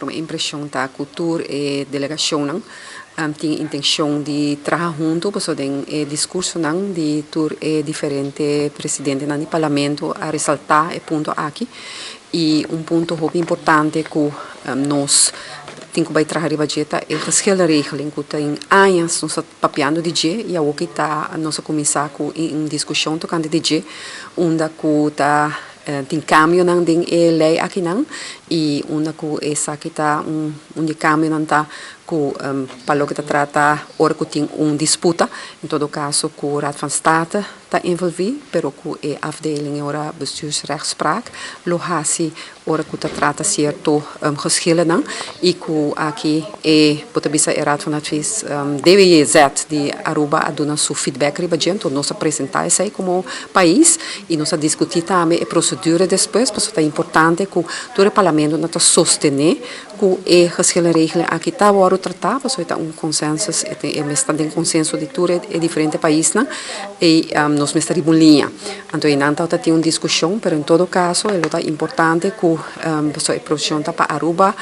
Prome impreshon ta ku tur e delegashonnan tin intenshon di traha huntu pasobra den e diskursonan di tur e diferente presidentenan di parlamento a resaltá e punto aki. I un punto hopi importante ku nos tin ku bai traha riba dje ta e geschillenregeling ku tin añas nos ta papiando di dje i awoki ta nos a kuminsá ku un diskushon tokante di dje unda ku ta tin kambionan den e lei akinan i unda ku esaki ta un un di e kambionan ta ku pa loke ta trata ora ku tin un disputa en todo kaso ku Raad van State. Ta envolví, pero ku e afdeling e ora bestuursrechtspraak lo hasi ora ku ta trata sierto geschillennan i ku aki e bo ta bisa e Raad van Advies DWJZ di Aruba a duna su feedback riba dje, enton nos a presentá esei komo pais i nos a diskutí tambe e procedure despues pasobra ta importante ku tur e parlamentonan ta sostené Ku e geschillenregeling aki ta wòrdu tratá, pasobra e ta un consensus, e mester ta den consenso di tur e diferente paisnan i nos mester riba un liña. Anto einan tabata tin un diskushon, pero en todo kaso e lo ta importante ku pasobra e provision ta pa Aruba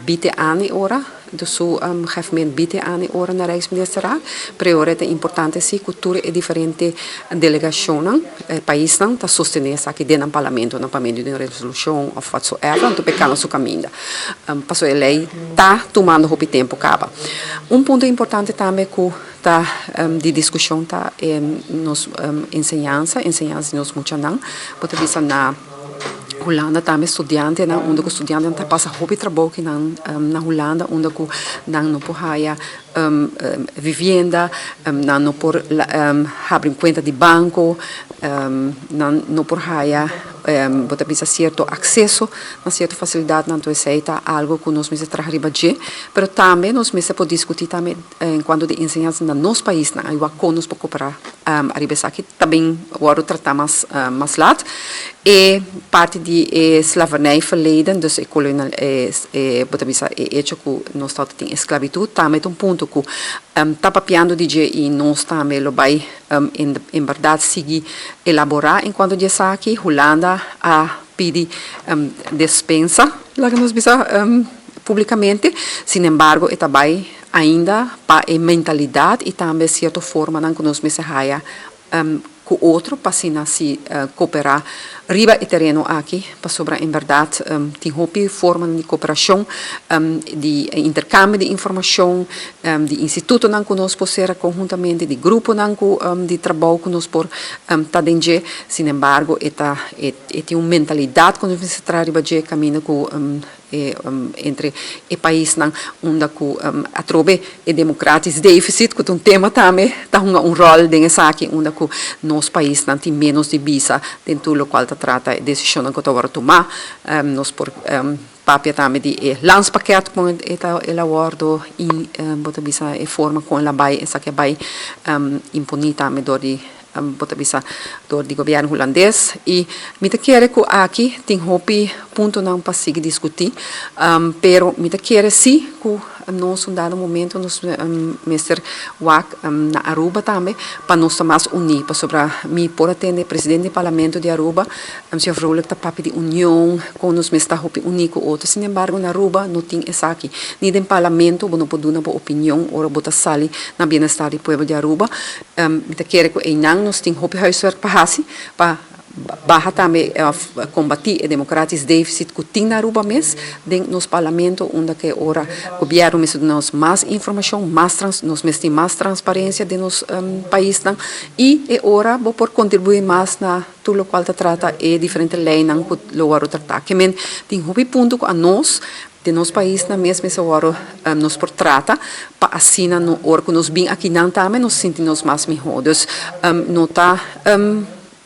bite an e ora, su gemeente bite an e ora na Rijksministerraad, pero e ora e ta importante si ku tur e diferente delegashonnan, E paisnan ta sostené esaki den nan parlamentonan pa medio di un resolushon òf whatsoever, anto pa e kana su kaminda. Pasobra e lei ta tumando hopi tempu kaba. Un punto importante tambe ku ta di diskushon ta e nos enseñansa, enseñansa di nos muchanan. Bo ta bisa na Hulanda tambe studiantenan, unda ku studiantenan ta pasa hopi trabou kinan na Hulanda, unda ku nan no por haya vivienda, nan no por habri un cuenta di banco, nan no por haya bo ta bisa cierto acceso na cierto facilidadnan, anto esey ta algo cu nos mester traha riba dje, pero tambe nos mester por discuti tambe en cuanto di enseñansa na nos paisnan, ayuda con nos por coopera ariba esaki ta bin wordo trata mas mas laat. E parti di e slavernijverleden, dus e kolonial e bo ta bisa e hecho ku nos tabata tin esklabitud tambe ta un punto ku ta papiando di dje i nos tambe lo bai en bèrdat sigui elaborá en kuanto di esaki. Hulanda a pidi despensa, laga nos bisa públikamente, sinembargo e ta bai ainda pa e mentalidat i tambe sierto formanan ku nos mester haya ku otro pa asina si koperá riba e tereno aki, pasobra en bèrdat tin hopi formanan di koperashon, di interkambio di informashon, di institutonan ku nos por sera konhuntamente, di gruponan ku di trabou ku nos por ta den dje. Sinembargo e ta e tin un mentalidat ku nos mester traha riba dje kaminda ku E entre e paisnan unda ku atrobe e democratisch deficit, ku ta un tema tambe, ta hunga un ròl den esaki unda ku nos paisnan tin ménos di bisa den tur lokual ta trata e desishonnan ku ta wòrdu tumá. Nos por papia tambe di e landspakket kon e ta el a wòrdu i bo ta bisa e forma kon el a bai esaki a bai imponí tambe dor di Bo ta bisa dor di gobierno Hulandes y mi ta kere cu aki tin hopi puntonan pa sigui discuti, pero mi ta kere si cu nos un dado momento nos mester wak na Aruba tambe pa nos ta mas uni, pasobra mi por a tende presidente di parlamento di Aruba, señor Vrolijk, ta papia di union, con nos mester ta hopi uni cu otro, sin embargo na Aruba no tin esaki, ni den parlamento bo no por duna bo opinion ora bo ta sali na bienestar di pueblo di Aruba. Mi ta kere ku einan nos tin hopi huiswerk pa hasi pa baha tambe òf kombatí e democratisch deficit ku tin na Aruba mes den nos parlamento unda ke ora gobièrnu mester duna nos mas informashon, mas trans nos mester tin mas transparensia den nos paisnan i e ora bo por kontribuí mas na tur lokual ta trata e diferente leinan ku lo wòrdu tratá. Ke men tin hopi punto ku anos Den nos paisnan mes mester wòrdu nos por trata pa asina no ora ku nos bin akinan tambe nos sinti nos mas mihó. Dus no ta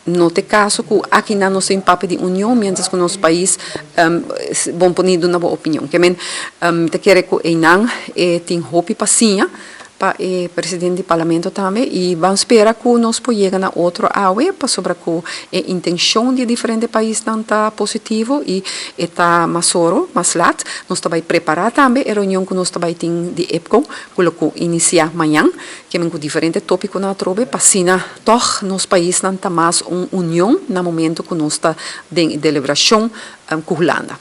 no ta e kaso ku akinan nos tin papia di union mientras ku nos pais bon por ni duna bo opinion. Ke men mi ta kere ku einan e tin hopi pa siña pa e presidente di parlamento tambe y ban spera cu nos por yega na otro awe pasobra cu e intencion di e diferente paisnan ta positivo y e ta mas oro, mas lat. Nos ta bay prepara tambe e reunion cu nos ta bay tin di EPCO cu lo cu inicia mañan kimen cu diferente topiconan atrobe pa asina tog nos paisnan ta mas un union na momento cu nos ta den e delibracion cu Hulanda.